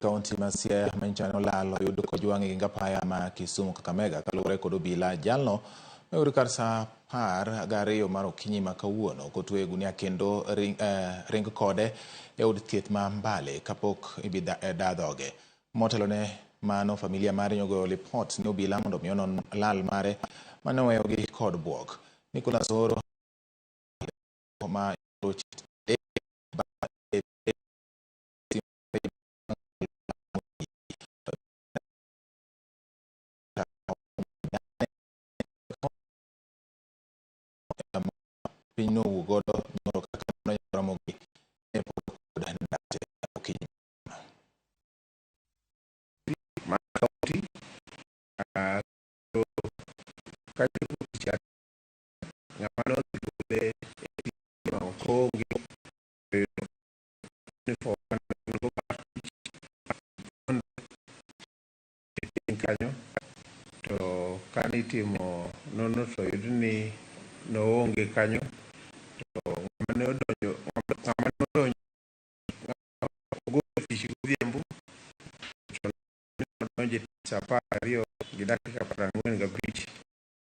Kaunti ma Siaya manyicha ne olal oyud kojwang' e ging apaya ma Kisumu Kakamega kaluwore kod obila. Jalno noyud kar saa 12 mar okinyi ma kawuono kotwe e gunia kendo ring kode e od thieth ma Mbale kapok ibi da dhoge. Motelo ne mano, familia mare nyogoyo lipot ne obila mondo mi onon lal mare mane oweyogi kod bwok. Nicholas Oro ma piny nowuok godo nyoro kaka Ramogi ne pok kod ndate okinyi. Mar kaunti kachopo tich ng'ama nodhi gole e tich ok onge uniform mane en go mar tich e piny kanyo, to kane itimo nonro to oyud ni noonge kanyo, to ng'ama ne odonjo ng'ama ne odonjo ogol tich godhiambo to nodonjo e saa 12:45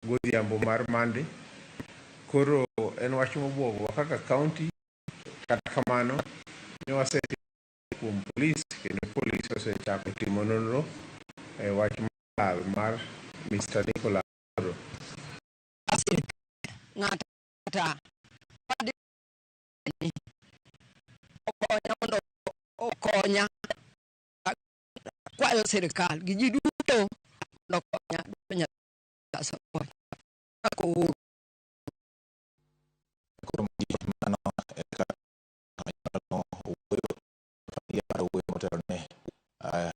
godhiambo mar Monday. Koro en wach mobuogowa kaka county. Kata kamano ne wasetimo kuom polis kendo polis osechako timo nonro e wach lal mar Mr. Nicholas Oro. Ng'ata okonya mondo okonya kwayo sirikal gi ji duto mondo okonya. Koro.